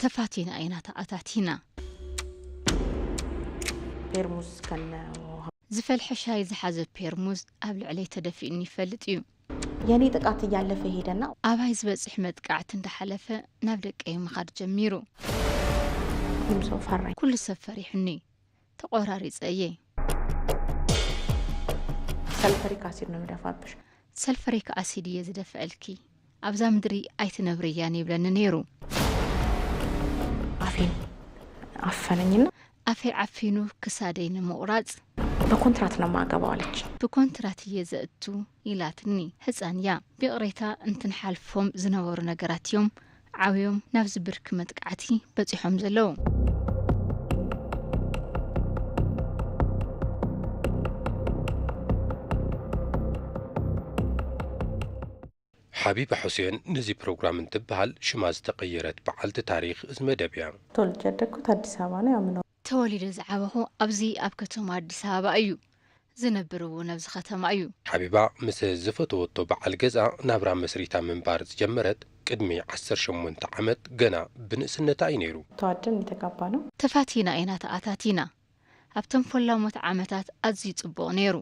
ተፋቲና ኢና ተኣታቲና። ፔርሙዝ ከነ ዝፈልሐ ሻይ ዝሓዘ ፔርሙዝ ኣብ ልዕለይ ተደፊኡኒ ይፈልጥ እዩ። የኔ ጥቃት እያለፈ ሄደና ኣባይ ዝበጽሕ መጥቃዕቲ እንዳሓለፈ ናብ ደቀይ ምኻድ ጀሚሩ። ሁሉም ሰው ፈራኝ። ኩሉ ሰብ ፈሪሑኒ። ተቆራሪጸ እየ። ሰልፈሪክ አሲድ ነው የሚደፋብሽ። ሰልፈሪክ ኣሲድ እየ ዝደፍዐልኪ፣ ኣብዛ ምድሪ ኣይትነብርያን ይብለኒ ነይሩ። አፌን አፈነኝና ኣፈይ ዓፊኑ ክሳደይ ንምቑራጽ በኮንትራት ነው ማገባው አለች። ብኮንትራት እየ ዘእቱ ኢላትኒ። ህፃን እያ። ብይቕሬታ እንትንሓልፎም ዝነበሩ ነገራት እዮም ዓብዮም ናብዚ ብርኪ መጥቃዕቲ በፂሖም ዘለዉ። ሓቢባ ሑሴን ነዚ ፕሮግራም እንትበሃል ሽማ ዝተቐየረት በዓልቲ ታሪኽ እዚ መደብ እያ። ተወልጄ ያደግኩት አዲስ አበባ ነው። ያው የምኖረው ተወሊደ ዝዓበኹ ኣብዚ ኣብ ከተማ ኣዲስ ኣበባ እዩ። ዝነብር እውን ኣብዚ ከተማ እዩ። ሓቢባ ምስ ዝፈተወቶ በዓል ገዝኣ ናብራ መስሪታ ምንባር ዝጀመረት ቅድሚ ዓሰርተ ሸሞንተ ዓመት ገና ብንእስነታ እዩ ነይሩ። ተዋደን የተጋባ ነው። ተፋቲና ኢና ተኣታቲና። ኣብቶም ፈላሞት ዓመታት ኣዝዩ ጽቡቕ ነይሩ።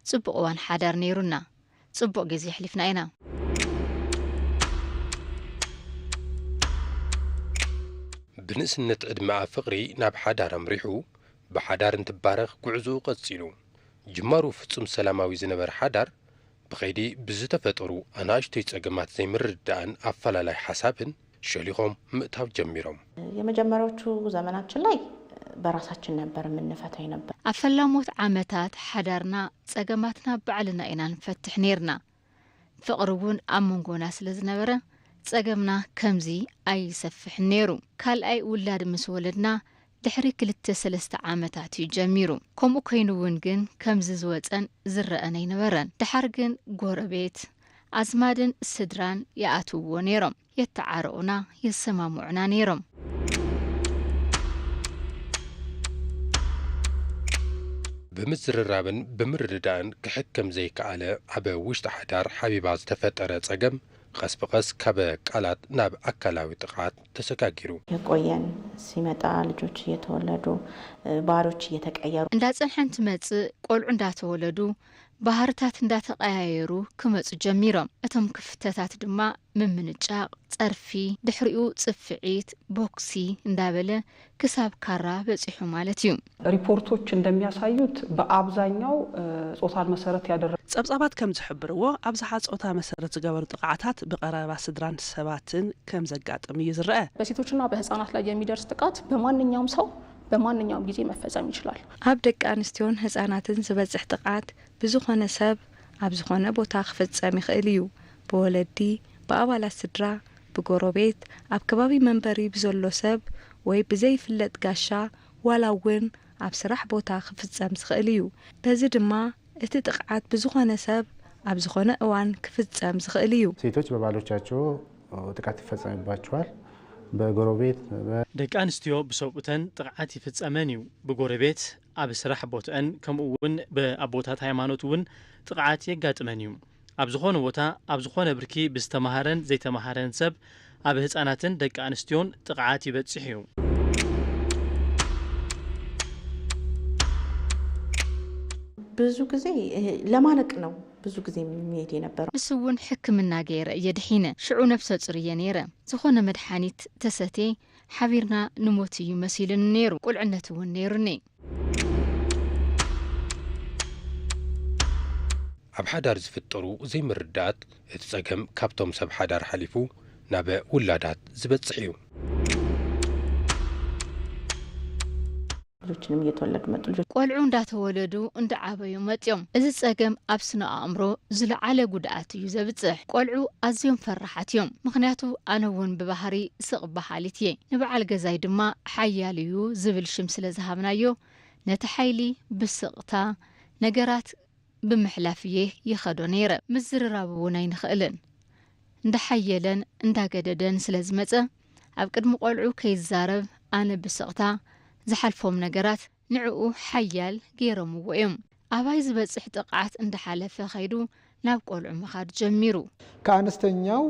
ጽቡቕ እዋን ሓዳር ነይሩና። ጽቡቕ ግዜ ኣሕሊፍና ኢና። ብንእስነት ዕድመኣ ፍቕሪ ናብ ሓዳር ኣምሪሑ ብሓዳር እንትባረኽ ጉዕዞኡ ቀጺሉ። ጅማሩ ፍጹም ሰላማዊ ዝነበረ ሓዳር ብኸይዲ ብዝተፈጠሩ ኣናእሽተይ ጸገማት ዘይምርድዳእን ኣፈላላይ ሓሳብን ሸሊኾም ምእታው ጀሚሮም። የመጀመሪያዎቹ ዘመናችን ላይ በራሳችን ነበር የምንፈታው የነበር። ኣብ ፈላሞት ዓመታት ሓዳርና ጸገማትና ባዕልና ኢና ንፈትሕ ነይርና። ፍቕሪ እውን ኣብ መንጎና ስለ ዝነበረ ጸገምና ከምዚ ኣይሰፍሕን ነይሩ። ካልኣይ ውላድ ምስ ወለድና ድሕሪ ክልተ ሰለስተ ዓመታት እዩ ጀሚሩ። ከምኡ ኮይኑ እውን ግን ከምዚ ዝወጸን ዝረአን ኣይነበረን። ደሓር ግን ጎረቤት፣ ኣዝማድን ስድራን ይኣትውዎ ነይሮም። የተዓረቑና፣ የሰማምዑና ነይሮም። ብምዝርራብን ብምርድዳእን ክሕከም ዘይከኣለ ኣብ ውሽጢ ሓዳር ሓቢባ ዝተፈጠረ ጸገም ቐስ ብቐስ ካብ ቃላት ናብ ኣካላዊ ጥቕዓት ተሰጋጊሩ። የቆየን ሲመጣ ልጆች እየተወለዱ ባህሪዎች እየተቀየሩ እንዳጸንሐን ትመጽእ ቆልዑ እንዳተወለዱ ባህርታት እንዳተቀያየሩ ክመጹ ጀሚሮም። እቶም ክፍተታት ድማ ምምንጫቕ፣ ጸርፊ፣ ድሕሪኡ ጽፍዒት፣ ቦክሲ እንዳበለ ክሳብ ካራ በጺሑ ማለት እዩ። ሪፖርቶች እንደሚያሳዩት በአብዛኛው ጾታን መሰረት ያደረገ ጸብጻባት ከም ዝሕብርዎ ኣብዝሓ ጾታ መሰረት ዝገበሩ ጥቕዓታት ብቐረባ ስድራን ሰባትን ከም ዘጋጥም እዩ ዝረአ። በሴቶችና በህፃናት ላይ የሚደርስ ጥቃት በማንኛውም ሰው በማንኛውም ጊዜ መፈጸም ይችላል። ኣብ ደቂ ኣንስትዮን ህፃናትን ዝበፅሕ ጥቕዓት ብዝኾነ ሰብ ኣብ ዝኾነ ቦታ ክፍፀም ይኽእል እዩ። ብወለዲ፣ ብኣባላት ስድራ፣ ብጎረቤት፣ ኣብ ከባቢ መንበሪ ብዘሎ ሰብ ወይ ብዘይፍለጥ ጋሻ ዋላ እውን ኣብ ስራሕ ቦታ ክፍፀም ዝኽእል እዩ። በዚ ድማ እቲ ጥቕዓት ብዝኾነ ሰብ ኣብ ዝኾነ እዋን ክፍፀም ዝኽእል እዩ። ሴቶች በባሎቻቸው ጥቃት ይፈጸምባቸዋል። በጎረቤት ደቂ ኣንስትዮ ብሰብኡተን ጥቕዓት ይፍጸመን እዩ። ብጎረቤት፣ ኣብ ስራሕ ቦትአን ከምኡ እውን ብኣቦታት ሃይማኖት እውን ጥቕዓት የጋጥመን እዩ። ኣብ ዝኾነ ቦታ ኣብ ዝኾነ ብርኪ ብዝተማሃረን ዘይተማሃረን ሰብ ኣብ ህፃናትን ደቂ ኣንስትዮን ጥቕዓት ይበፅሕ እዩ። ብዙ ግዜ ለማለቅ ነው ብዙ ግዜ የሚሄድ የነበረው። ንሱ እውን ሕክምና ገይረ እየ ድሒነ። ሽዑ ነብሰ ፁር እየ ነይረ። ዝኾነ መድሓኒት ተሰትየ ሓቢርና ንሞት እዩ መሲሉኒ ነይሩ። ቁልዕነት እውን ነይሩኒ። ኣብ ሓዳር ዝፍጠሩ ዘይምርዳት እቲ ጸገም ካብቶም ሰብ ሓዳር ሓሊፉ ናብ ውላዳት ዝበጽሕ እዩ። ልጆችንም እየተወለዱ መጡ። ልጆች ቆልዑ እንዳተወለዱ እንዳዓበዩ መፅዮም። እዚ ፀገም ኣብ ስነ ኣእምሮ ዝለዓለ ጉድኣት እዩ ዘብፅሕ። ቆልዑ ኣዝዮም ፈራሓት እዮም። ምኽንያቱ ኣነ እውን ብባህሪ ስቕ በሃሊት እየ። ንበዓል ገዛይ ድማ ሓያል እዩ ዝብል ሽም ስለ ዝሃብናዮ ነቲ ሓይሊ ብስቕታ ነገራት ብምሕላፍ እየ ይኸዶ ነይረ። ምዝርራብ እውን ኣይንኽእልን። እንዳሓየለን እንዳገደደን ስለ ዝመፀ ኣብ ቅድሚ ቆልዑ ከይዛረብ ኣነ ብስቕታ ዝሓልፎም ነገራት ንዕኡ ሓያል ገይሮምዎ እዮም። ኣባይ ዝበፅሕ ጥቕዓት እንዳሓለፈ ከይዱ ናብ ቆልዑ ምኻድ ጀሚሩ። ከኣንስተኛው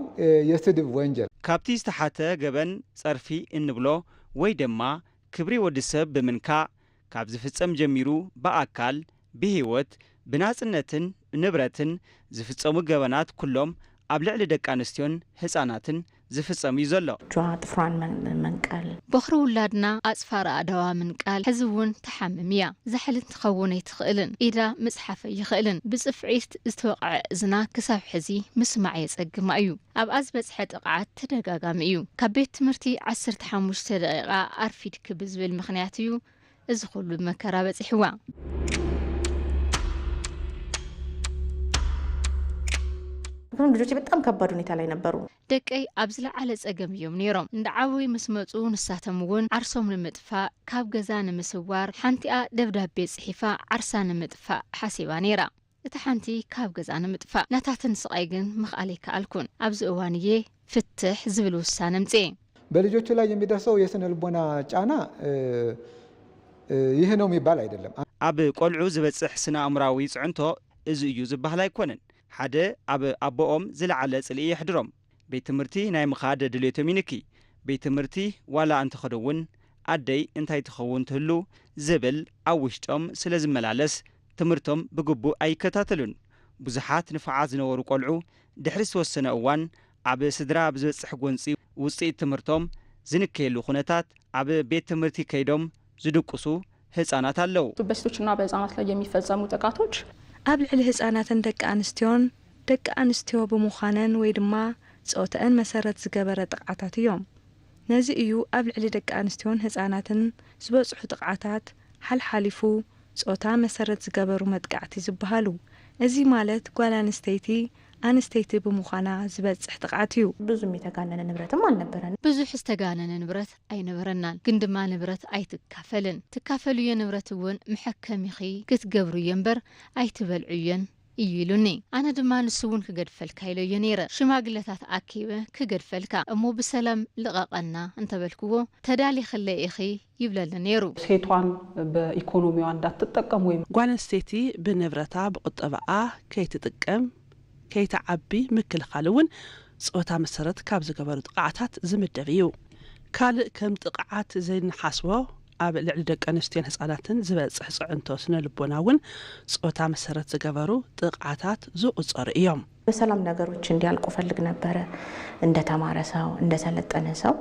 የስድብ ወንጀል ካብቲ ዝተሓተ ገበን ጸርፊ እንብሎ ወይ ድማ ክብሪ ወዲ ሰብ ብምንካእ ካብ ዝፍጸም ጀሚሩ ብኣካል፣ ብህይወት፣ ብናጽነትን ንብረትን ዝፍጸሙ ገበናት ኩሎም ኣብ ልዕሊ ደቂ ኣንስትዮን ህጻናትን ዝፍጸም እዩ ዘሎ። እጇ ጥፍሯን መን- መንቀል በኽሪ ውላድና ኣጽፋር ኣእዳዋ ምንቃል። ሕዚ እውን ትሓምም እያ። ዛሕሊ እንትኸውን ኣይትኽእልን። ኢዳ ምጽሓፍ ኣይኽእልን። ብጽፍዒት ዝተወቕዐ እዝና ክሳብ ሕዚ ምስማዕ የጸግማ እዩ። ኣብኣ ዝበጽሐ ጥቕዓት ተደጋጋሚ እዩ። ካብ ቤት ትምህርቲ ዓሰርተ ሓሙሽተ ደቂቓ ኣርፊድኪ ብዝብል ምኽንያት እዩ እዚ ኩሉ መከራ በጺሕዋ። ምክንያቱም ልጆቼ በጣም ከባድ ሁኔታ ላይ ነበሩ። ደቀይ ኣብ ዝለዓለ ጸገም እዮም ነይሮም። እንዳ ዓበዩ ምስ መጹ ንሳቶም እውን ዓርሶም ንምጥፋእ፣ ካብ ገዛ ንምስዋር፣ ሓንቲኣ ደብዳቤ ጽሒፋ ዓርሳ ንምጥፋእ ሓሲባ ነይራ። እታ ሓንቲ ካብ ገዛ ንምጥፋእ ናታተን ስቓይ ግን ምኽኣል ኣይከኣልኩን። ኣብዚ እዋን እየ ፍትሕ ዝብል ውሳነ ኣምጽኤ። በልጆቹ ላይ የሚደርሰው የስነ ልቦና ጫና ይህ ነው የሚባል አይደለም። ኣብ ቆልዑ ዝበጽሕ ስነ ኣእምራዊ ጽዕንቶ እዚ እዩ ዝበሃል ኣይኮነን። ሓደ ኣብ ኣቦኦም ዝለዓለ ጽልኢ የሕድሮም። ቤት ትምህርቲ ናይ ምኻድ ድሌቶም ይንኪ። ቤት ትምህርቲ ዋላ እንተኸደ እውን ኣደይ እንታይ ትኸውን ትህሉ ዝብል ኣብ ውሽጦም ስለ ዝመላለስ ትምህርቶም ብግቡእ ኣይከታተሉን። ብዙሓት ንፉዓት ዝነበሩ ቆልዑ ድሕሪ ዝተወሰነ እዋን ኣብ ስድራ ብዝበጽሕ ጎንጺ ውጽኢት ትምህርቶም ዝንከየሉ ኩነታት ኣብ ቤት ትምህርቲ ከይዶም ዝድቅሱ ህጻናት ኣለዉ። በሴቶችና በህፃናት ላይ የሚፈጸሙ ጥቃቶች ኣብ ልዕሊ ህጻናትን ደቂ ኣንስትዮን ደቂ ኣንስትዮ ብምዃነን ወይ ድማ ጾተአን መሰረት ዝገበረ ጥቕዓታት እዮም። ነዚ እዩ ኣብ ልዕሊ ደቂ ኣንስትዮን ህጻናትን ዝበጽሑ ጥቕዓታት ሓልሓሊፉ ጾታ መሰረት ዝገበሩ መጥቃዕቲ ዝበሃሉ። እዚ ማለት ጓል ኣንስተይቲ ኣንስተይቲ ብምዃና ዝበጽሕ ጥቕዓት እዩ። ብዙም የተጋነነ ንብረትም አልነበረን። ብዙሕ ዝተጋነነ ንብረት ኣይነበረናን፣ ግን ድማ ንብረት ኣይትካፈልን። ትካፈልዮ ንብረት እውን መሐከሚኺ ክትገብርዮ እምበር ኣይትበልዕዮን እዩ ኢሉኒ። ኣነ ድማ ንሱ እውን ክገድፈልካ ኢለዮ ነይረ። ሽማግለታት ኣኪበ ክገድፈልካ እሞ ብሰላም ልቐቐና እንተበልክዎ ተዳሊኽለይ ኢኺ ይብለኒ ነይሩ። ሴቷን በኢኮኖሚዋ እንዳትጠቀም ወይም ጓል ኣንስተይቲ ብንብረታ ብቁጠባኣ ከይትጥቀም ከይትዓቢ ምክልኻል እውን ጾታ መሰረት ካብ ዝገበሩ ጥቕዓታት ዝምደብ እዩ። ካልእ ከም ጥቕዓት ዘይንሓስቦ ኣብ ልዕሊ ደቂ ኣንስትዮን ህጻናትን ዝበጽሕ ጽዕንቶ ስነ ልቦና እውን ጾታ መሰረት ዝገበሩ ጥቕዓታት ዝቑጸሩ እዮም። በሰላም ነገሮች እንዲያልቁ ፈልግ ነበረ። እንደተማረ ሰው እንደሰለጠነ ሰው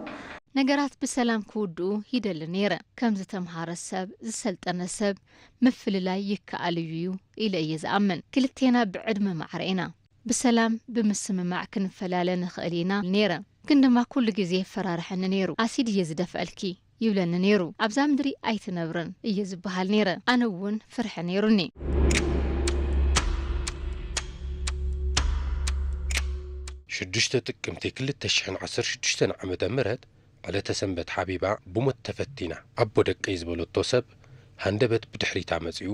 ነገራት ብሰላም ክውድኡ ይደሊ ነይረ። ከም ዝተምሃረ ሰብ፣ ዝሰልጠነ ሰብ ምፍልላይ ይከኣል እዩ ኢለ እየ ዝኣምን። ክልቴና ብዕድመ ማዕረ ኢና። ብሰላም ብምስምማዕ ክንፈላለ ንኽእል ኢና ነይረ። ግን ድማ ኩሉ ግዜ የፈራርሐኒ ነይሩ። ኣሲድ እየ ዝደፍዐልኪ ይብለኒ ነይሩ። ኣብዛ ምድሪ ኣይትነብርን እየ ዝበሃል ነይረ። ኣነ እውን ፍርሒ ነይሩኒ። ሽዱሽተ ጥቅምቲ ክልተ ሽሕን ዓሰርተ ሽዱሽተን ዓመተ ምህረት ዕለተ ሰንበት ሓቢባ ብሞት ተፈቲና። ኣቦ ደቀይ ዝበለቶ ሰብ ሃንደበት ብድሕሪታ መጺኡ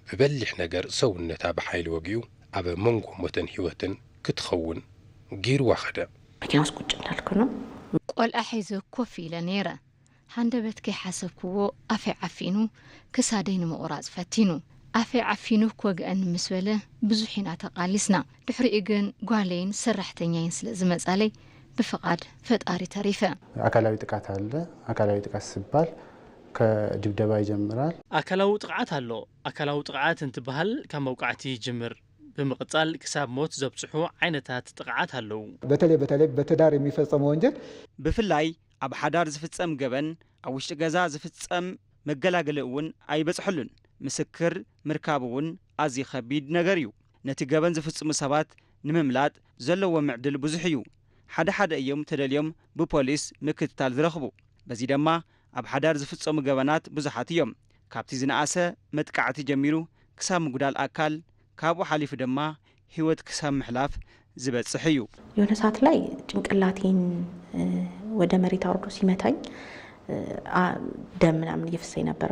ብበሊሕ ነገር ሰውነታ ብሓይሊ ወጊኡ ኣብ መንጎ ሞትን ህይወትን ክትኸውን ገይርዋ ኸደ። መኪና ውስጥ ቁጭ እንዳልኩ ነው። ቆልዓ ሒዘ ኮፍ ኢለ ነይረ። ሃንደበት ከይሓሰብክዎ ኣፈይ ዓፊኑ ክሳደይ ንምቑራጽ ፈቲኑ። ኣፈይ ዓፊኑ ክወግአኒ ምስ በለ ብዙሕ ኢና ተቓሊስና። ድሕሪኡ ግን ጓለይን ሰራሕተኛይን ስለ ዝመጻለይ ብፍቓድ ፈጣሪ ተሪፈ። አካላዊ ጥቃት አለ። አካላዊ ጥቃት ሲባል ከድብደባ ይጀምራል። ኣካላዊ ጥቕዓት ኣሎ። ኣካላዊ ጥቕዓት እንትበሃል ካብ መውቃዕቲ ይጅምር። ብምቕጻል ክሳብ ሞት ዘብጽሑ ዓይነታት ጥቕዓት ኣለዉ። በተለይ በተለይ በትዳር የሚፈጸመው ወንጀል ብፍላይ ኣብ ሓዳር ዝፍጸም ገበን ኣብ ውሽጢ ገዛ ዝፍጸም መገላገሊ እውን ኣይበጽሐሉን። ምስክር ምርካብ እውን ኣዝዩ ከቢድ ነገር እዩ። ነቲ ገበን ዝፍጽሙ ሰባት ንምምላጥ ዘለዎም ዕድል ብዙሕ እዩ። ሓደ ሓደ እዮም ተደልዮም ብፖሊስ ምክትታል ዝረኽቡ። በዚ ደማ ኣብ ሓዳር ዝፍጸሙ ገበናት ብዙሓት እዮም። ካብቲ ዝነኣሰ መጥቃዕቲ ጀሚሩ ክሳብ ምጉዳል ኣካል፣ ካብኡ ሓሊፉ ድማ ህይወት ክሳብ ምሕላፍ ዝበጽሕ እዩ። የሆነ ሰዓት ላይ ጭንቅላቴን ወደ መሬት አውርዶ ሲመታኝ ደም ምናምን እየፈሰሰኝ ነበር።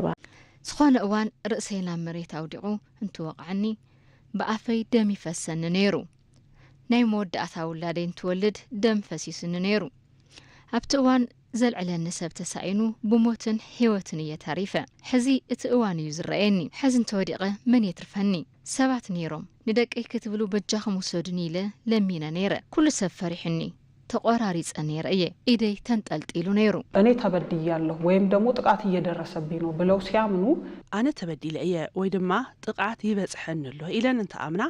ዝኾነ እዋን ርእሰይ ናብ መሬት ኣውዲቑ እንትወቕዐኒ ብኣፈይ ደም ይፈሰኒ ነይሩ። ናይ መወዳእታ ውላደይ እንትወልድ ደም ፈሲሱኒ ነይሩ። ኣብቲ እዋን ዘልዕለኒ ሰብ ተሳኢኑ ብሞትን ህይወትን እየ ተሪፈ። ሕዚ እቲ እዋን እዩ ዝረኣየኒ። ሕዚ እንተወዲቐ መን የትርፈኒ? ሰባት ነይሮም። ንደቀይ ክትብሉ በጃኹም ውሰዱኒ ኢለ ለሚነ ነይረ። ኩሉ ሰብ ፈሪሑኒ። ተቖራሪጸ ነይረ እየ፣ ኢደይ ተንጠልጢሉ ነይሩ። እኔ ተበድያለሁ ወይም ደግሞ ጥቃት እየደረሰብኝ ነው ብለው ሲያምኑ ኣነ ተበዲለ እየ ወይ ድማ ጥቕዓት ይበጽሐኒ ኣሎ ኢለን እንተኣምና፣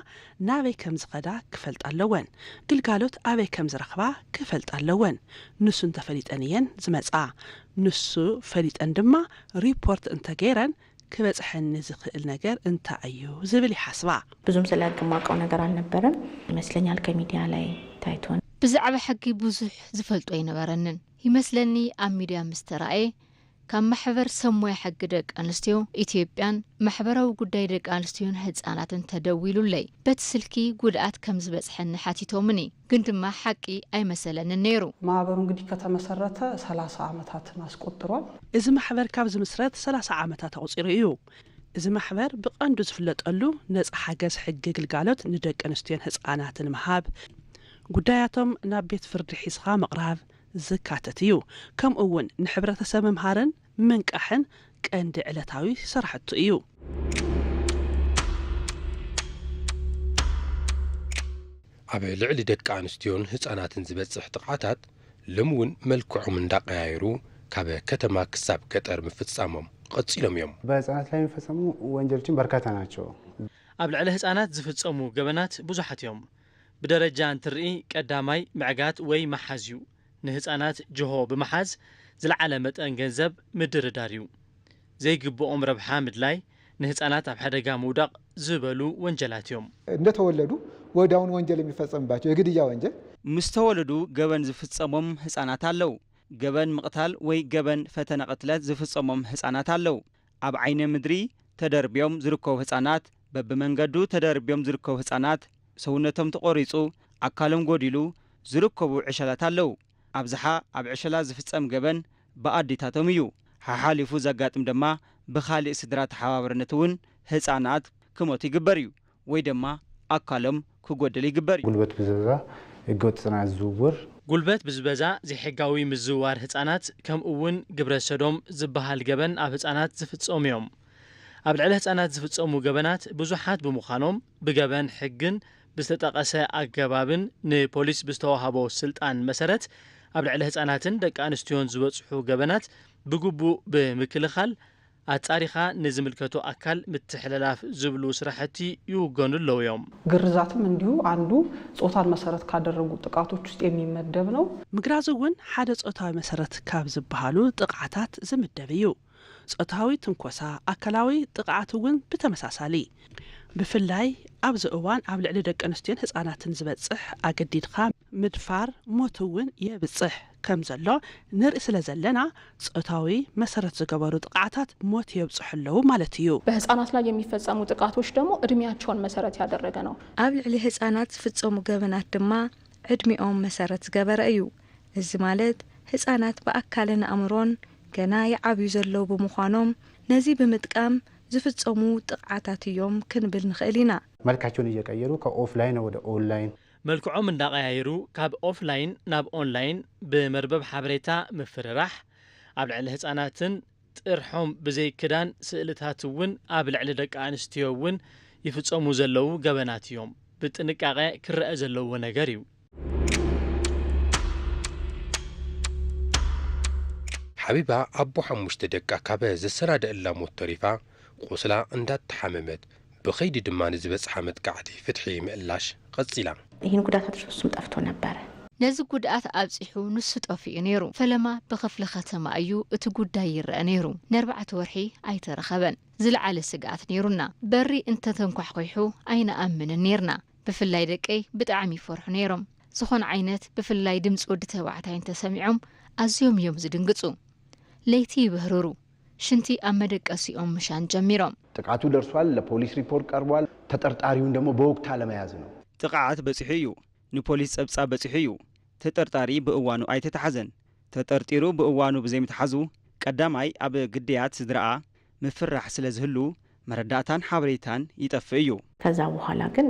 ናበይ ከም ዝኸዳ ክፈልጣ ኣለወን። ግልጋሎት ኣበይ ከም ዝረኽባ ክፈልጣ ኣለወን። ንሱ እንተፈሊጠን እየን ዝመጻ። ንሱ ፈሊጠን ድማ ሪፖርት እንተገይረን፣ ክበጽሐኒ ዝኽእል ነገር እንታይ እዩ ዝብል ይሓስባ። ብዙም ስለ ሕግ የማውቀው ነገር አልነበረም ይመስለኛል። ከሚዲያ ላይ ታይቶ ነው። ብዛዕባ ሕጊ ብዙሕ ዝፈልጦ ኣይነበረንን ይመስለኒ። ኣብ ሚድያ ምስ ተራእየ፣ ካብ ማሕበር ሰብ ሞያ ሕጊ ደቂ ኣንስትዮ ኢትዮጵያን ማሕበራዊ ጉዳይ ደቂ ኣንስትዮን ህጻናትን ተደዊሉለይ። በቲ ስልኪ ጉድኣት ከም ዝበጽሐኒ ሓቲቶምኒ፣ ግን ድማ ሓቂ ኣይመሰለንን ነይሩ። ማህበሩ እንግዲህ ከተመሰረተ ሰላሳ ዓመታትን አስቆጥሯል። እዚ ማሕበር ካብ ዝምስረት ሰላሳ ዓመታት ኣቑጺሩ እዩ። እዚ ማሕበር ብቐንዱ ዝፍለጠሉ ነጻ ሓገዝ ሕጊ ግልጋሎት ንደቂ ኣንስትዮን ህጻናትን ምሃብ፣ ጉዳያቶም ናብ ቤት ፍርዲ ሒዝኻ ምቕራብ ዝካተት እዩ። ከምኡ እውን ንሕብረተሰብ ምምሃርን ምንቃሕን ቀንዲ ዕለታዊ ስራሕቱ እዩ። ኣብ ልዕሊ ደቂ ኣንስትዮን ህጻናትን ዝበጽሕ ጥቕዓታት ሎሚ እውን መልክዖም እንዳቀያየሩ ካብ ከተማ ክሳብ ገጠር ምፍጻሞም ቀጺሎም እዮም። በህጻናት ላይ የሚፈጸሙ ወንጀሎችን በርካታ ናቸው። ኣብ ልዕሊ ህጻናት ዝፍጸሙ ገበናት ብዙሓት እዮም። ብደረጃ እንትርኢ ቀዳማይ ምዕጋት ወይ ምሓዝ እዩ። ንህጻናት ጅሆ ብምሓዝ ዝለዓለ መጠን ገንዘብ ምድርዳር እዩ። ዘይግብኦም ረብሓ ምድላይ፣ ንህጻናት ኣብ ሓደጋ ምውዳቕ ዝበሉ ወንጀላት እዮም። እንደተወለዱ ወዲያውኑ ወንጀል የሚፈጸምባቸው የግድያ ወንጀል። ምስ ተወለዱ ገበን ዝፍጸሞም ህጻናት ኣለዉ። ገበን ምቕታል ወይ ገበን ፈተነ ቅትለት ዝፍጸሞም ህጻናት ኣለዉ። ኣብ ዓይነ ምድሪ ተደርብዮም ዝርከቡ ህጻናት፣ በብመንገዱ ተደርብዮም ዝርከቡ ህጻናት፣ ሰውነቶም ተቖሪጹ፣ ኣካሎም ጎዲሉ ዝርከቡ ዕሸላት ኣለዉ። ኣብዝሓ ኣብ ዕሸላት ዝፍጸም ገበን ብኣዴታቶም እዩ። ሓሓሊፉ ዘጋጥም ድማ ብኻሊእ ስድራ ተሓባባርነት እውን ህጻናት ክሞቱ ይግበር እዩ ወይ ድማ ኣካሎም ክጎድል ይግበር እዩ። ጉልበት ብዝበዛ ህገወጥ ህጻናት ዝውውር። ጉልበት ብዝበዛ ዘይሕጋዊ ምዝውዋር ህጻናት ከምኡ እውን ግብረ ሰዶም ዝበሃል ገበን ኣብ ህጻናት ዝፍጸሙ እዮም። ኣብ ልዕሊ ህጻናት ዝፍጸሙ ገበናት ብዙሓት ብምዃኖም ብገበን ሕግን ብዝተጠቐሰ ኣገባብን ንፖሊስ ብዝተዋህቦ ስልጣን መሰረት ኣብ ልዕሊ ህጻናትን ደቂ ኣንስትዮን ዝበጽሑ ገበናት ብግቡእ ብምክልኻል ኣጻሪኻ ንዝምልከቶ ኣካል ምትሕልላፍ ዝብሉ ስራሕቲ ይውገኑ ኣለዉ እዮም። ግርዛትም እንዲሁ አንዱ ጾታን መሰረት ካደረጉ ጥቃቶች ውስጥ የሚመደብ ነው። ምግራዝ እውን ሓደ ጾታዊ መሰረት ካብ ዝበሃሉ ጥቕዓታት ዝምደብ እዩ። ጾታዊ ትንኮሳ፣ ኣካላዊ ጥቕዓት እውን ብተመሳሳሊ። ብፍላይ ኣብዚ እዋን ኣብ ልዕሊ ደቂ ኣንስትዮን ህጻናትን ዝበጽሕ ኣገዲድካ ምድፋር፣ ሞት እውን የብጽሕ ከም ዘሎ ንርኢ ስለ ዘለና፣ ጾታዊ መሰረት ዝገበሩ ጥቕዓታት ሞት የብጽሑ ኣለዉ ማለት እዩ። በህጻናት ላይ የሚፈጸሙ ጥቃቶች ደግሞ እድሜያቸውን መሰረት ያደረገ ነው። ኣብ ልዕሊ ህጻናት ዝፍጸሙ ገበናት ድማ ዕድሚኦም መሰረት ዝገበረ እዩ። እዚ ማለት ህጻናት ብኣካልን ኣእምሮን ገና ይዓብዩ ዘለዉ ብምዃኖም፣ ነዚ ብምጥቃም ዝፍጸሙ ጥቕዓታት እዮም ክንብል ንኽእል ኢና። መልካቸውን እየቀየሩ ከኦፍላይን ወደ ኦንላይን መልክዖም እንዳቐያየሩ ካብ ኦፍላይን ናብ ኦንላይን ብመርበብ ሓበሬታ ምፍርራሕ፣ ኣብ ልዕሊ ህጻናትን ጥርሖም ብዘይ ክዳን ስእልታት እውን ኣብ ልዕሊ ደቂ ኣንስትዮ እውን ይፍጸሙ ዘለዉ ገበናት እዮም። ብጥንቃቐ ክረአ ዘለዎ ነገር እዩ። ሓቢባ ኣቦ ሓሙሽተ ደቃ ካብ ዘሰናደእላ ሞት ተሪፋ ቁስላ እንዳተሓመመት ብኸይዲ ድማ ንዝበጽሓ መጥቃዕቲ ፍትሒ ምእላሽ ቀጺላ። ይህን ጉዳት አድርሶ እሱም ጠፍቶ ነበረ። ነዚ ጉድኣት ኣብጺሑ ንሱ ጠፊኡ ነይሩ። ፈለማ ብኽፍለ ከተማ እዩ እቲ ጉዳይ ይረአ ነይሩ። ንኣርባዕተ ወርሒ ኣይተረኸበን። ዝለዓለ ስግኣት ነይሩና። በሪ እንተተንኳሕኲሑ ኣይንኣምንን ነይርና። ብፍላይ ደቀይ ብጣዕሚ ይፈርሑ ነይሮም። ዝኾነ ዓይነት ብፍላይ ድምፂ ወዲ ተባዕታይ እንተሰሚዖም ኣዝዮም እዮም ዝድንግፁ። ለይቲ ይብህርሩ። ሽንቲ ኣብ መደቀሲኦም ምሻን ጀሚሮም። ጥቃቱ ደርሷል፣ ለፖሊስ ሪፖርት ቀርቧል። ተጠርጣሪውን ደግሞ በወቅቱ አለመያዝ ነው። ጥቕዓት በጺሑ እዩ። ንፖሊስ ጸብጻብ በጺሑ እዩ። ተጠርጣሪ ብእዋኑ ኣይተታሕዘን። ተጠርጢሩ ብእዋኑ ብዘይምትሓዙ ቀዳማይ ኣብ ግዳያት ስድራኣ ምፍርራሕ ስለ ዝህሉ መረዳእታን ሓበሬታን ይጠፍእ እዩ። ከዛ በኋላ ግን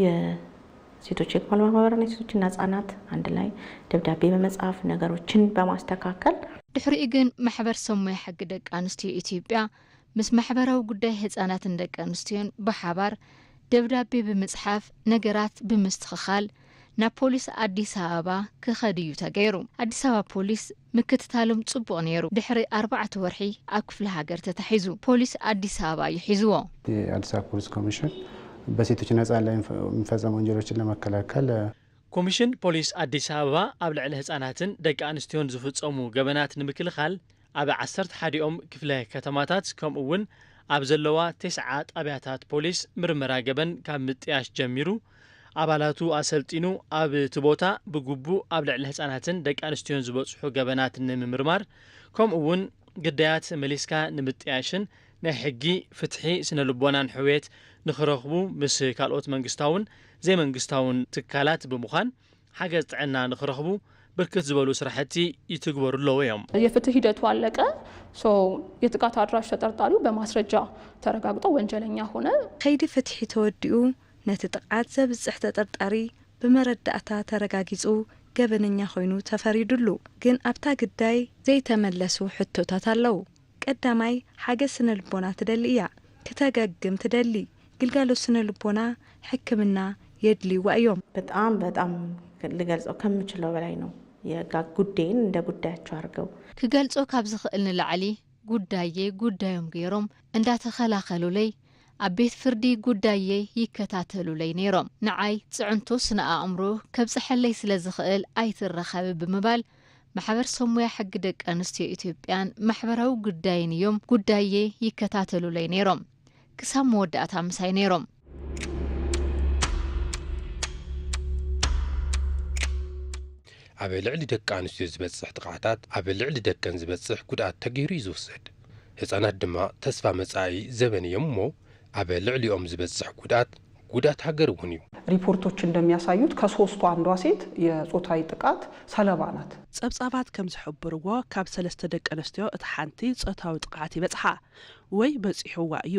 የሴቶች የክፋል ማህበርና የሴቶችና ህጻናት አንድ ላይ ደብዳቤ በመጻፍ ነገሮችን በማስተካከል ድሕሪኡ ግን ማሕበር ሰብ ሞያ ሕጊ ደቂ ኣንስትዮ ኢትዮጵያ ምስ ማሕበራዊ ጉዳይ ህጻናትን ደቂ ኣንስትዮን ብሓባር ደብዳቤ ብምጽሓፍ ነገራት ብምስትኽኻል ናብ ፖሊስ ኣዲስ ኣበባ ክኸዱ እዩ ተገይሩ። ኣዲስ ኣበባ ፖሊስ ምክትታሎም ጽቡቕ ነይሩ። ድሕሪ ኣርባዕተ ወርሒ ኣብ ክፍለ ሃገር ተታሒዙ። ፖሊስ ኣዲስ ኣበባ እዩ ሒዝዎ። የአዲስ አበባ ፖሊስ ኮሚሽን በሴቶች ነጻ ላይ የሚፈጸሙ ወንጀሎችን ለመከላከል ኮሚሽን ፖሊስ ኣዲስ ኣበባ ኣብ ልዕሊ ህጻናትን ደቂ ኣንስትዮን ዝፍጸሙ ገበናት ንምክልኻል ኣብ ዓሰርተ ሓዲኦም ክፍለ ከተማታት ከምኡ እውን ኣብ ዘለዋ ተስዓ ጣብያታት ፖሊስ ምርመራ ገበን ካብ ምጥያሽ ጀሚሩ ኣባላቱ ኣሰልጢኑ ኣብቲ ቦታ ብግቡእ ኣብ ልዕሊ ህጻናትን ደቂ ኣንስትዮን ዝበጽሑ ገበናት ንምምርማር ከምኡ እውን ግዳያት መሊስካ ንምጥያሽን ናይ ሕጊ፣ ፍትሒ፣ ስነ ልቦናን ሕውየት ንኽረኽቡ ምስ ካልኦት መንግስታውን ዘይመንግስታውን ትካላት ብምዃን ሓገዝ ጥዕና ንኽረኽቡ ብርክት ዝበሉ ስራሕቲ ይትግበሩ ኣለዉ እዮም። የፍትህ ሂደቱ ኣለቀ። So የጥቃት አድራሽ ተጠርጣሪው በማስረጃ ተረጋግጦ ወንጀለኛ ሆነ። ከይዲ ፍትሒ ተወዲኡ ነቲ ጥቕዓት ዘብፅሕ ተጠርጣሪ ብመረዳእታ ተረጋጊፁ ገበነኛ ኮይኑ ተፈሪዱሉ። ግን ኣብታ ግዳይ ዘይተመለሱ ሕቶታት ኣለዉ። ቀዳማይ ሓገዝ ስነ ልቦና ትደሊ እያ። ክተገግም ትደሊ። ግልጋሎት ስነ ልቦና፣ ሕክምና የድልይዋ እዮም። በጣም በጣም ልገልጸው ከምችለው በላይ ነው። የጋ ጉዳይን እንደ ጉዳያቸው አድርገው ክገልጾ ካብ ዝኽእል ንላዕሊ ጉዳየይ ጉዳዮም ገይሮም እንዳተኸላኸሉለይ ኣብ ቤት ፍርዲ ጉዳየይ ይከታተሉለይ ነይሮም። ንዓይ ጽዕንቶ ስነ ኣእምሮ ከብጽሐለይ ስለ ዝኽእል ኣይትረኸቢ ብምባል ማሕበር ሰብ ሞያ ሕጊ ደቂ ኣንስትዮ ኢትዮጵያን ማሕበራዊ ጉዳይን እዮም ጉዳየይ ይከታተሉለይ ነይሮም። ክሳብ መወዳእታ ምሳይ ነይሮም። ኣብ ልዕሊ ደቂ ኣንስትዮ ዝበፅሕ ጥቕዓታት ኣብ ልዕሊ ደቀን ዝበፅሕ ጉድኣት ተገይሩ እዩ ዝውሰድ። ህፃናት ድማ ተስፋ መፃኢ ዘበን እዮም እሞ ኣብ ልዕሊኦም ዝበፅሕ ጉድኣት ጉድኣት ሃገር እውን እዩ። ሪፖርቶች እንደሚያሳዩት ከሶስቱ አንዷ ሴት የጾታዊ ጥቃት ሰለባ ናት። ጸብጻባት ከም ዝሕብርዎ ካብ ሰለስተ ደቂ ኣንስትዮ እቲ ሓንቲ ጾታዊ ጥቕዓት ይበጽሓ ወይ በጺሕዋ እዩ።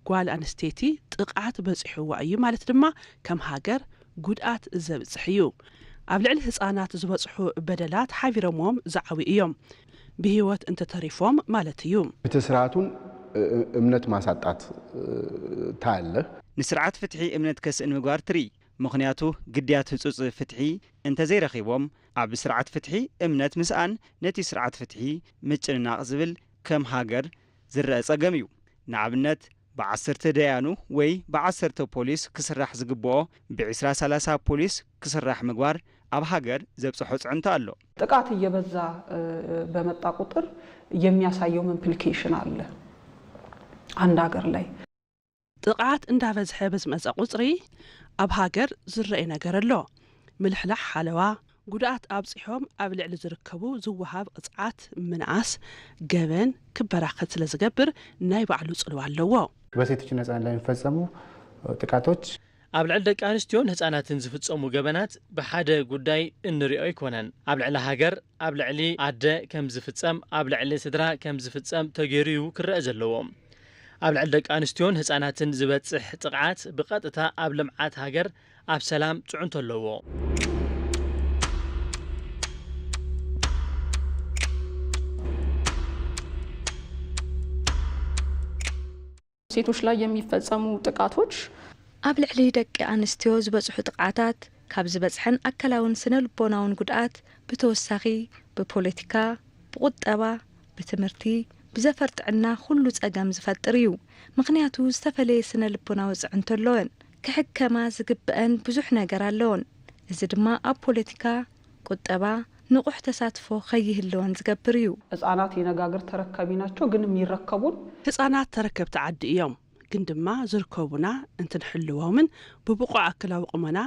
ጓል ኣንስተይቲ ጥቕዓት በጺሕዋ እዩ ማለት ድማ ከም ሃገር ጉድኣት ዘብጽሕ እዩ። ኣብ ልዕሊ ህጻናት ዝበጽሑ በደላት ሓቢሮምዎም ዝዓብዩ እዮም። ብህይወት እንተተሪፎም ማለት እዩ። ፍትህ ስርዓቱን እምነት ማሳጣት ታለ። ንስርዓት ፍትሒ እምነት ከስእን ምግባር ትርኢ። ምኽንያቱ ግድያት ህጹጽ ፍትሒ እንተዘይረኺቦም ኣብ ስርዓት ፍትሒ እምነት ምስኣን ነቲ ስርዓት ፍትሒ ምጭንናቕ ዝብል ከም ሃገር ዝረአ ጸገም እዩ። ንኣብነት ብዓሰርተ ደያኑ ወይ ብዓሰርተ ፖሊስ ክስራሕ ዝግብኦ ብዒስራ ሰላሳ ፖሊስ ክስራሕ ምግባር ኣብ ሃገር ዘብጽሖ ጽዕንቶ ኣሎ። ጥቃት እየበዛ በመጣ ቁጥር የሚያሳየውም implication አለ አንድ ሀገር ላይ። ጥቕዓት እንዳበዝሐ ብዝመጸ ቁጽሪ ኣብ ሃገር ዝረኤ ነገር ኣሎ። ምልሕላሕ ሓለዋ፣ ጉድኣት ኣብጺሖም ኣብ ልዕሊ ዝርከቡ ዝወሃብ ቅጽዓት ምንኣስ ገበን ክበራኸት ስለ ዝገብር ናይ ባዕሉ ጽልዋ ኣለዎ። በሴቶች ነጻ ላይ የሚፈጸሙ ጥቃቶች ኣብ ልዕሊ ደቂ ኣንስትዮን ህጻናትን ዝፍጸሙ ገበናት ብሓደ ጉዳይ እንሪኦ ኣይኮነን። ኣብ ልዕሊ ሃገር፣ ኣብ ልዕሊ ኣደ ከም ዝፍጸም፣ ኣብ ልዕሊ ስድራ ከም ዝፍጸም ተገይሩ እዩ ክረአ ዘለዎ። ኣብ ልዕሊ ደቂ ኣንስትዮን ህጻናትን ዝበጽሕ ጥቕዓት ብቐጥታ ኣብ ልምዓት ሃገር ኣብ ሰላም ጽዕንቶ ኣለዎ። ሴቶች ላይ የሚፈጸሙ ጥቃቶች ኣብ ልዕሊ ደቂ ኣንስትዮ ዝበጽሑ ጥቕዓታት ካብ ዝበጽሐን ኣካላውን ስነ ልቦናውን ጉድኣት ብተወሳኺ ብፖለቲካ፣ ብቁጠባ፣ ብትምህርቲ፣ ብዘፈር ጥዕና ኩሉ ጸገም ዝፈጥር እዩ። ምኽንያቱ ዝተፈለየ ስነ ልቦናዊ ጽዕንቶ ኣለወን። ክሕከማ ዝግብአን ብዙሕ ነገር ኣለዎን። እዚ ድማ ኣብ ፖለቲካ፣ ቁጠባ ንቑሕ ተሳትፎ ከይህልወን ዝገብር እዩ። ህጻናት የነገ ሀገር ተረካቢ ናቸው፣ ግን የሚረከቡን ህጻናት ተረከብቲ ዓዲ እዮም፣ ግን ድማ ዝርከቡና እንትንሕልዎምን ብብቑዕ ኣክላዊ ቁመና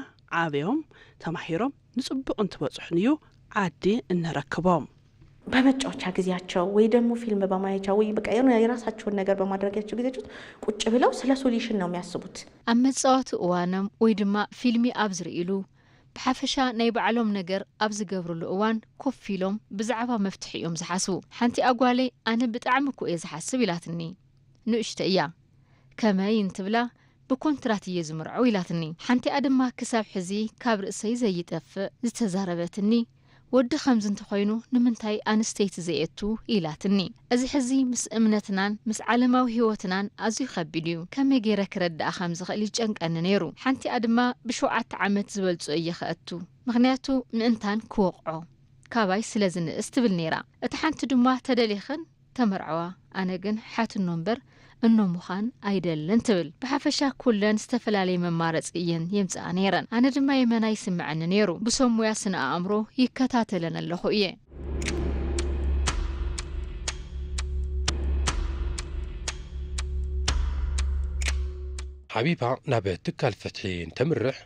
ዓብዮም ተማሂሮም ንጽቡቕ እንትበጽሑን እዩ ዓዲ እነረክቦም። በመጫወቻ ጊዜያቸው ወይ ደግሞ ፊልም በማየቻ ወይ በቃ የሆነ የራሳቸውን ነገር በማድረጊያቸው ጊዜያቸው ውስጥ ቁጭ ብለው ስለ solution ነው የሚያስቡት። ኣብ መጻወቲ እዋኖም ወይ ድማ ፊልሚ ኣብ ዝርእይሉ፣ ብሓፈሻ ናይ ባዕሎም ነገር ኣብ ዝገብርሉ እዋን ኮፍ ኢሎም ብዛዕባ መፍትሒ እዮም ዝሓስቡ። ሓንቲ ኣጓለይ ኣነ ብጣዕሚ እኮ እየ ዝሓስብ ኢላትኒ። ንእሽቶ እያ። ከመይ እንትብላ ብኮንትራት እየ ዝምርዖ ኢላትኒ። ሓንቲኣ ድማ ክሳብ ሕዚ ካብ ርእሰይ ዘይጠፍእ ዝተዛረበትኒ ወዲ ከምዚ እንተኾይኑ ንምንታይ ኣንስተይቲ ዘየቱ? ኢላትኒ። እዚ ሕዚ ምስ እምነትናን ምስ ዓለማዊ ህይወትናን ኣዝዩ ከቢድ እዩ። ከመይ ገይረ ክረድኣ ከም ዝኽእል ይጨንቀኒ ነይሩ። ሓንቲኣ ድማ ብሸውዓተ ዓመት ዝበልጾ እየ ከእቱ። ምኽንያቱ ምእንታን ክወቕዖ ካባይ ስለ ዝንእስ ትብል ነይራ። እታ ሓንቲ ድማ ተደሊኽን ተመርዐዋ። ኣነ ግን ሓትኖ እምበር እኖ ምዃን ኣይደልን ትብል። ብሓፈሻ ኩለን ዝተፈላለየ መማረፂ እየን የምፅኣ ነይረን። ኣነ ድማ የመና ይስምዐኒ ነይሩ። ብሰብ ሞያ ስነ ኣእምሮ ይከታተለን ኣለኹ እየ። ሓቢባ ናብ ትካል ፍትሒ እንተምርሕ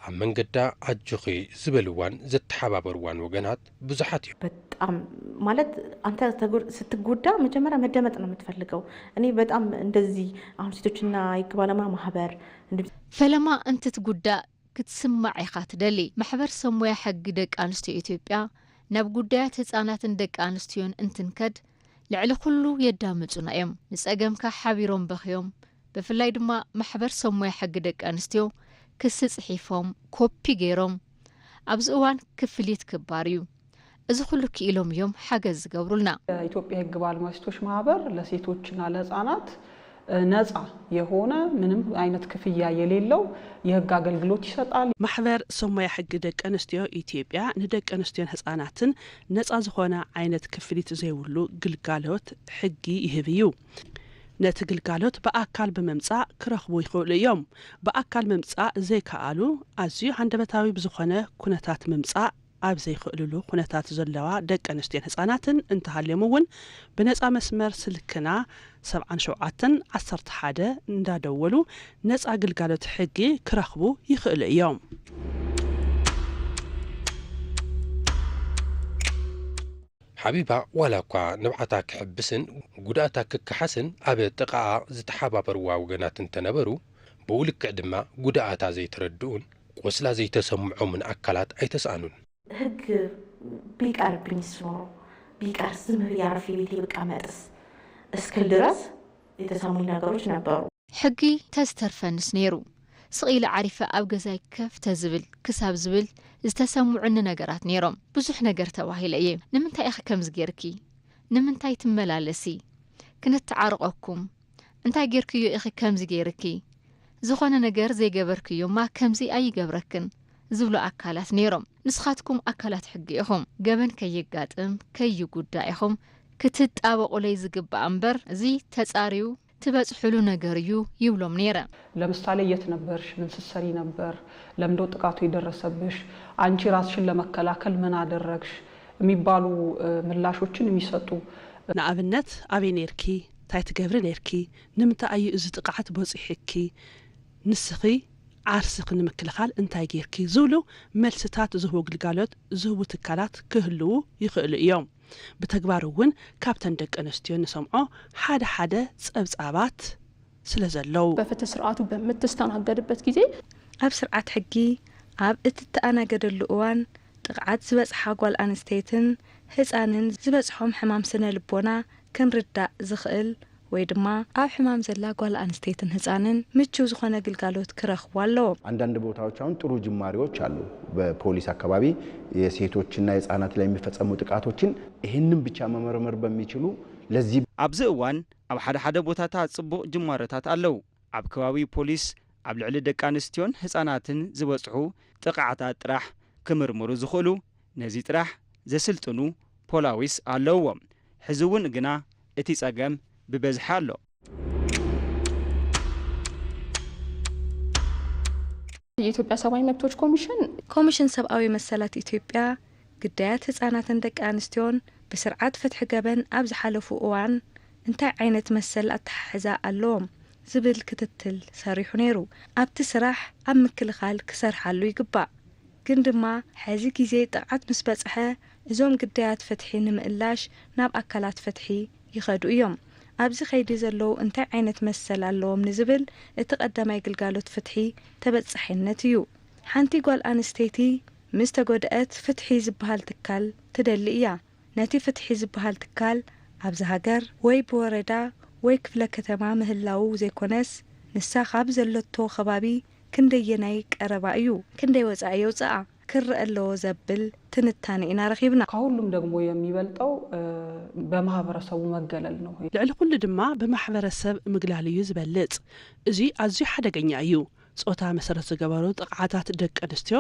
ኣብ መንገዳ ኣጆኺ ዝበልዋን ዘተሓባበርዋን ወገናት ብዙሓት እዮም። በጣም ማለት አንተ ተጎ- ስትጎዳ መጀመሪያ መደመጥ ነው የምትፈልገው። እኔ በጣም እንደዚህ አሁን ሴቶችና የህግ ባለሙያ ማህበር እንዲሁም ፈለማ እንትትጉዳእ ክትስማዕ ኢኻ ትደሊ። ማሕበር ሰብ ሞያ ሕጊ ደቂ ኣንስትዮ ኢትዮጵያ ናብ ጉዳያት ህጻናትን ደቂ ኣንስትዮን እንትንከድ ልዕሊ ኩሉ የዳምጹና እዮም። ንጸገምካ ሓቢሮም በኽዮም። ብፍላይ ድማ ማሕበር ሰብ ሞያ ሕጊ ደቂ ኣንስትዮ ክሲ ጽሒፎም ኮፒ ገይሮም ኣብዚ እዋን ክፍሊት ክባር እዩ። እዚ ኩሉ ክኢሎም እዮም ሓገዝ ዝገብሩልና። የኢትዮጵያ የህግ ባለሙያ ሴቶች ማህበር ለሴቶችና ለህፃናት ነፃ የሆነ ምንም አይነት ክፍያ የሌለው የህግ አገልግሎት ይሰጣል። ማሕበር ሰብ ሞያ ሕጊ ደቂ ኣንስትዮ ኢትዮጵያ ንደቂ ኣንስትዮን ህፃናትን ነፃ ዝኾነ ዓይነት ክፍሊት ዘይብሉ ግልጋሎት ሕጊ ይህብ እዩ። ነቲ ግልጋሎት ብኣካል ብምምፃእ ክረኽቡ ይኽእሉ እዮም። ብኣካል ምምፃእ ዘይከኣሉ ኣዝዩ ሃንደበታዊ ብዝኾነ ኩነታት ምምፃእ ኣብ ዘይኽእልሉ ኩነታት ዘለዋ ደቂ ኣንስትዮን ህፃናትን እንተሃልዮም እውን ብነፃ መስመር ስልክና ሰብዓን ሸውዓተን ዓሰርተ ሓደ እንዳደወሉ ነፃ ግልጋሎት ሕጊ ክረኽቡ ይኽእሉ እዮም። ሓቢባ ዋላ እኳ ንብዓታ ክሕብስን ጉድኣታ ክከሓስን ኣብ ጥቓኣ ዝተሓባበርዋ ወገናት እንተነበሩ ብኡ ልክዕ ድማ ጉድኣታ ዘይተረድኡን ቁስላ ዘይተሰምዖምን ኣካላት ኣይተስኣኑን። ህግ ቢቀርብኝስ ኖሮ ቢቀርስ ዝም ብዬ አርፌ ቤቴ ብቀመጥስ እስክል ድረስ የተሰሙኝ ነገሮች ነበሩ። ሕጊ ተዝተርፈንስ ነይሩ። ስቕ ኢለ ዓሪፈ ኣብ ገዛይ ከፍ ተዝብል ክሳብ ዝብል ዝተሰምዑኒ ነገራት ነይሮም። ብዙሕ ነገር ተባሂለ እየ። ንምንታይ ኢኺ ከምዚ ጌርኪ? ንምንታይ ትመላለሲ? ክንተዓርቐኩም። እንታይ ጌርክዮ ኢኺ ከምዚ ጌርኪ? ዝኾነ ነገር ዘይገበርክዮማ ከምዚ ኣይገብረክን ዝብሉ ኣካላት ነይሮም። ንስኻትኩም ኣካላት ሕጊ ኢኹም። ገበን ከየጋጥም ከይጉዳእ ኢኹም ክትጣበቑለይ ዝግባእ እምበር እዚ ተፃርዩ ትበፅሕሉ ነገር እዩ ይብሎም ነይረ። ለምሳሌ የት ነበርሽ? ምን ስትሰሪ ነበር? ለምንድነው ጥቃቱ የደረሰብሽ? አንቺ ራስሽን ለመከላከል ምን አደረግሽ? የሚባሉ ምላሾችን የሚሰጡ ንኣብነት ኣበይ ነይርኪ? እንታይ ትገብሪ ነይርኪ? ንምንታይ እዩ እዚ ጥቕዓት በፂሑኪ? ንስኺ ዓርስኺ ንምክልኻል እንታይ ጌርኪ? ዝብሉ መልስታት ዝህቡ ግልጋሎት ዝህቡ ትካላት ክህልዉ ይኽእሉ እዮም። ብተግባር እውን ካብተን ደቂ ኣንስትዮ ንሰምዖ ሓደ ሓደ ጸብጻባት ስለ ዘለዉ። በፍትህ ስርዓቱ በምትስተናገድበት ጊዜ ኣብ ስርዓት ሕጊ ኣብ እትተኣናገደሉ እዋን ጥቕዓት ዝበፅሓ ጓል ኣንስተይትን ህፃንን ዝበፅሖም ሕማም ስነ ልቦና ክንርዳእ ዝኽእል ወይ ድማ ኣብ ሕማም ዘላ ጓል ኣንስተይትን ህፃንን ምችው ዝኾነ ግልጋሎት ክረኽቡ ኣለዎም። አንዳንድ ቦታዎች አሁን ጥሩ ጅማሬዎች አሉ። በፖሊስ አካባቢ የሴቶችና የህፃናት ላይ የሚፈጸሙ ጥቃቶችን ይህንን ብቻ መመርመር በሚችሉ ለዚህ ኣብዚ እዋን ኣብ ሓደ ሓደ ቦታታት ጽቡቕ ጅማሮታት ኣለዉ። ኣብ ከባቢ ፖሊስ ኣብ ልዕሊ ደቂ ኣንስትዮን ህጻናትን ዝበጽሑ ጥቕዓታት ጥራሕ ክምርምሩ ዝኽእሉ ነዚ ጥራሕ ዘስልጥኑ ፖላዊስ ኣለውዎም። ሕዚ እውን ግና እቲ ጸገም ብበዝሒ ኣሎ። የኢትዮጵያ ሰብኣዊ መብቶች ኮሚሽን ኮሚሽን ሰብኣዊ መሰላት ኢትዮጵያ ግዳያት ህጻናትን ደቂ ኣንስትዮን ብስርዓት ፍትሒ ገበን ኣብ ዝሓለፉ እዋን እንታይ ዓይነት መሰል ኣተሓሕዛ ኣለዎም ዝብል ክትትል ሰሪሑ ነይሩ። ኣብቲ ስራሕ ኣብ ምክልኻል ክሰርሓሉ ይግባእ። ግን ድማ ሕዚ ግዜ ጥቕዓት ምስ በጽሐ እዞም ግዳያት ፍትሒ ንምእላሽ ናብ ኣካላት ፍትሒ ይኸዱ እዮም። ኣብዚ ከይዲ ዘለዉ እንታይ ዓይነት መሰል ኣለዎም ንዝብል እቲ ቀዳማይ ግልጋሎት ፍትሒ ተበጻሒነት እዩ። ሓንቲ ጓል ኣንስተይቲ ምስ ተጎድአት ፍትሒ ዝበሃል ትካል ትደሊ እያ። ነቲ ፍትሒ ዝበሃል ትካል ኣብዚ ሃገር ወይ ብወረዳ ወይ ክፍለ ከተማ ምህላዉ ዘይኮነስ ንሳ ካብ ዘለቶ ከባቢ ክንደየናይ ቀረባ እዩ፣ ክንደይ ወጻኢ የውጽኣ፣ ክረአ ኣለዎ ዘብል ትንታነ ኢና ረኺብና። ከሁሉም ደግሞ የሚበልጠው በማህበረሰቡ መገለል ነው። ልዕሊ ኩሉ ድማ ብማሕበረሰብ ምግላል እዩ ዝበልጽ። እዚ ኣዝዩ ሓደገኛ እዩ። ጾታ መሰረት ዝገበሩ ጥቕዓታት ደቂ ኣንስትዮ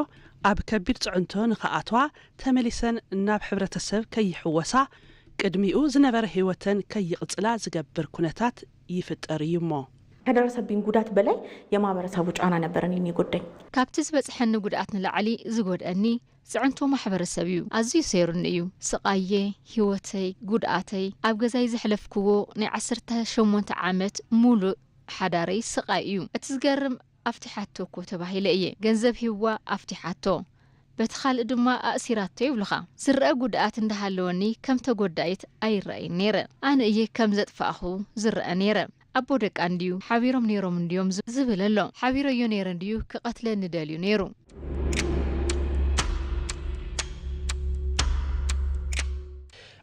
ኣብ ከቢድ ጽዕንቶ ንኽኣትዋ፣ ተመሊሰን ናብ ሕብረተሰብ ከይሕወሳ፣ ቅድሚኡ ዝነበረ ህይወተን ከይቕጽላ ዝገብር ኩነታት ይፍጠር እዩ እሞ። ከደረሰብኝ ጉዳት በላይ የማህበረሰቡ ጫና ነበር እኔን የጎዳኝ። ካብቲ ዝበፅሐኒ ጉድኣት ንላዕሊ ዝጎድኣኒ ፅዕንቶ ማሕበረሰብ እዩ። ኣዝዩ ሰይሩኒ እዩ። ስቓየ፣ ህይወተይ፣ ጉድኣተይ፣ ኣብ ገዛይ ዘሕለፍክዎ ናይ ዓሰርተ ሸሞንተ ዓመት ሙሉእ ሓዳረይ ስቓይ እዩ። እቲ ዝገርም ኣፍቲሓቶ እኮ ተባሂለ እየ። ገንዘብ ሂብዋ ኣፍቲሓቶ። በቲ ካልእ ድማ ኣእሲራቶ ይብሉኻ። ዝረኣ ጉድኣት እንዳሃለወኒ ከም ተጎዳኢት ኣይረኣይን ነይረ። ኣነ እየ ከም ዘጥፋእኹ ዝረኣ ነይረ። ኣቦ ደቃ እንድዩ ሓቢሮም ነይሮም እንድዮም ዝብል ኣሎ። ሓቢረዮ ነይረ እንድዩ ክቐትለኒ ደልዩ ነይሩ።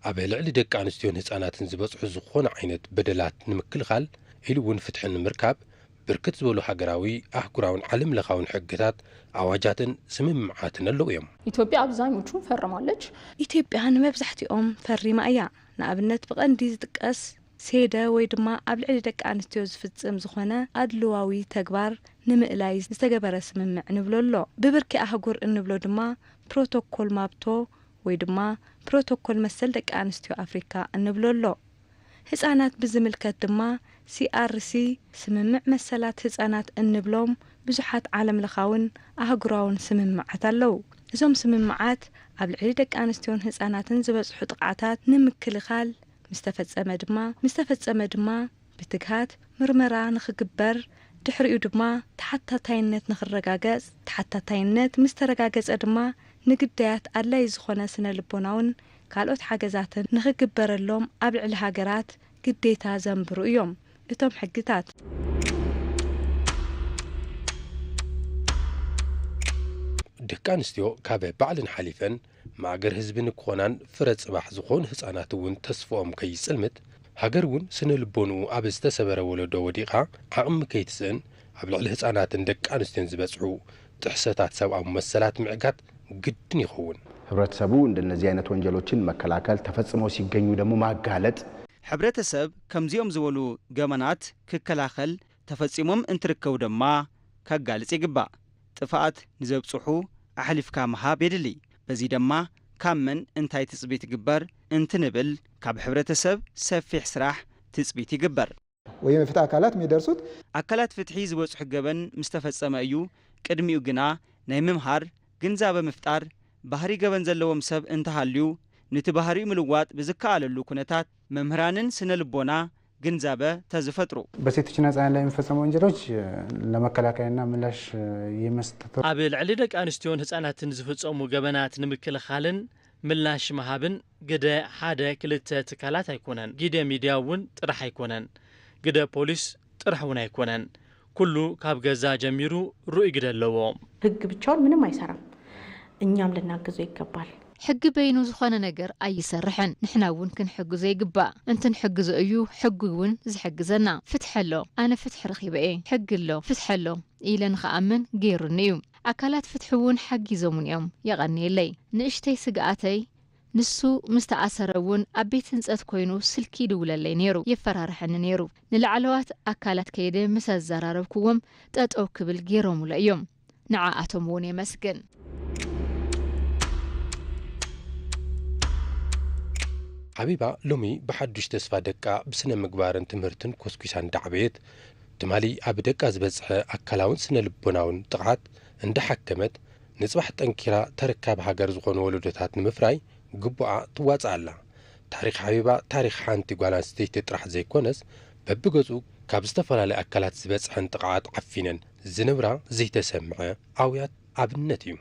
ኣብ ልዕሊ ደቂ ኣንስትዮን ህፃናትን ዝበፅሑ ዝኾነ ዓይነት በደላት ንምክልኻል ኢሉ እውን ፍትሒ ንምርካብ ብርክት ዝበሉ ሃገራዊ፣ ኣህጉራውን ዓለም ለኻውን ሕግታት፣ ኣዋጃትን ስምምዓትን ኣለዉ እዮም። ኢትዮጵያ አብዛኞቹን ፈርማለች። ኢትዮጵያ ንመብዛሕትኦም ፈሪማ እያ። ንኣብነት ብቐንዲ ዝጥቀስ ሴደ ወይ ድማ ኣብ ልዕሊ ደቂ ኣንስትዮ ዝፍጽም ዝኾነ ኣድልዋዊ ተግባር ንምእላይ ዝተገበረ ስምምዕ ንብሎ ኣሎ። ብብርኪ ኣህጉር እንብሎ ድማ ፕሮቶኮል ማብቶ ወይ ድማ ፕሮቶኮል መሰል ደቂ ኣንስትዮ ኣፍሪካ እንብሎ ኣሎ። ህጻናት ብዝምልከት ድማ ሲኣርሲ ስምምዕ መሰላት ህጻናት እንብሎም ብዙሓት ዓለም ለኻውን ኣህጉራውን ስምምዓት ኣለዉ። እዞም ስምምዓት ኣብ ልዕሊ ደቂ ኣንስትዮን ህጻናትን ዝበጽሑ ጥቕዓታት ንምክልኻል ምስ ተፈጸመ ድማ ምስ ተፈጸመ ድማ ብትግሃት ምርመራ ንኽግበር ድሕሪኡ ድማ ተሓታታይነት ንኽረጋገጽ ተሓታታይነት ምስ ተረጋገጸ ድማ ንግዳያት ኣድላይ ዝኾነ ስነ ልቦናውን ካልኦት ሓገዛትን ንኽግበረሎም ኣብ ልዕሊ ሃገራት ግዴታ ዘንብሩ እዮም እቶም ሕግታት። ደቂ ኣንስትዮ ካብ ባዕለን ሓሊፈን ማእገር ህዝቢ ንክኾናን ፍረ ፅባሕ ዝኾኑ ህፃናት እውን ተስፍኦም ከይፅልምት፣ ሃገር እውን ስነ ልቦንኡ ኣብ ዝተሰበረ ወለዶ ወዲቓ ዓቕሚ ከይትስእን ኣብ ልዕሊ ህፃናትን ደቂ ኣንስትዮን ዝበፅሑ ጥሕሰታት ሰብኣዊ መሰላት ምዕጋት ግድን ይኸውን። ህብረተሰቡ እንደነዚህ አይነት ወንጀሎችን መከላከል፣ ተፈጽመው ሲገኙ ደግሞ ማጋለጥ። ሕብረተሰብ ከምዚኦም ዝበሉ ገበናት ክከላኸል፣ ተፈጺሞም እንትርከቡ ድማ ከጋልጽ ይግባእ። ጥፍኣት ንዘብጽሑ ኣሕሊፍካ ምሃብ የድሊ። በዚ ድማ ካብ መን እንታይ ትጽቢት ይግበር እንትንብል ካብ ሕብረተሰብ ሰፊሕ ስራሕ ትጽቢት ይግበር። ወይም የፍትህ አካላት የሚደርሱት ኣካላት ፍትሒ ዝበጽሑ ገበን ምስ ተፈጸመ እዩ። ቅድሚኡ ግና ናይ ምምሃር ግንዛበ ምፍጣር፣ ባህሪ ገበን ዘለዎም ሰብ እንተሃልዩ ንቲ ባህሪኡ ምልዋጥ ብዝከኣለሉ ኩነታት መምህራንን ስነ ልቦና ግንዛበ ተዝፈጥሩ። በሴቶችና ህጻናት ላይ የሚፈጸሙ ወንጀሎች ለመከላከልና ምላሽ የመስጠት ኣብ ልዕሊ ደቂ ኣንስትዮን ህጻናትን ዝፍጸሙ ገበናት ንምክልኻልን ምላሽ ምሃብን ግደ ሓደ ክልተ ትካላት ኣይኮነን። ግደ ሚድያ እውን ጥራሕ ኣይኮነን። ግደ ፖሊስ ጥራሕ እውን ኣይኮነን። ኩሉ ካብ ገዛ ጀሚሩ ርኡይ ግደ ኣለዎ። ህግ ብቻውን ምንም አይሰራም። እኛም ልናግዘው ይገባል። ሕጊ በይኑ ዝኾነ ነገር ኣይሰርሕን። ንሕና እውን ክንሕግዞ ይግባእ። እንትንሕግዞ እዩ ሕጊ እውን ዝሕግዘና። ፍትሒ ኣሎ። ኣነ ፍትሒ ረኺበ እየ። ሕጊ ኣሎ፣ ፍትሒ ኣሎ ኢለ ንኽኣምን ገይሩኒ እዩ። ኣካላት ፍትሒ እውን ሓጊዞሙን እዮም። የቐንየለይ። ንእሽተይ ስግኣተይ ንሱ ምስ ተኣሰረ እውን ኣብ ቤት ህንጸት ኮይኑ ስልኪ ይድውለለይ ነይሩ፣ የፈራርሐኒ ነይሩ። ንላዕለዋት ኣካላት ከይደ ምስ ኣዘራረብክዎም ጠጠው ክብል ገይሮምሎ እዮም። ንዓኣቶም እውን የመስግን። ሓቢባ ሎሚ ብሓዱሽ ተስፋ ደቃ ብስነ ምግባርን ትምህርትን ኮስኲሳ እንዳዕበየት፣ ትማሊ ኣብ ደቃ ዝበጽሐ ኣካላውን ስነ ልቦናውን ጥቕዓት እንዳሓከመት፣ ንጽባሕ ጠንኪራ ተረካቢ ሃገር ዝኾኑ ወለዶታት ንምፍራይ ግቡኣ ትዋጽእ ኣላ። ታሪኽ ሓቢባ ታሪኽ ሓንቲ ጓል ኣንስተይቲ ጥራሕ ዘይኮነስ፣ በብገጹ ካብ ዝተፈላለያ ኣካላት ዝበጽሐን ጥቕዓት ዓፊነን ዝነብራ ዘይተሰምዐ ኣውያት ኣብነት እዩ።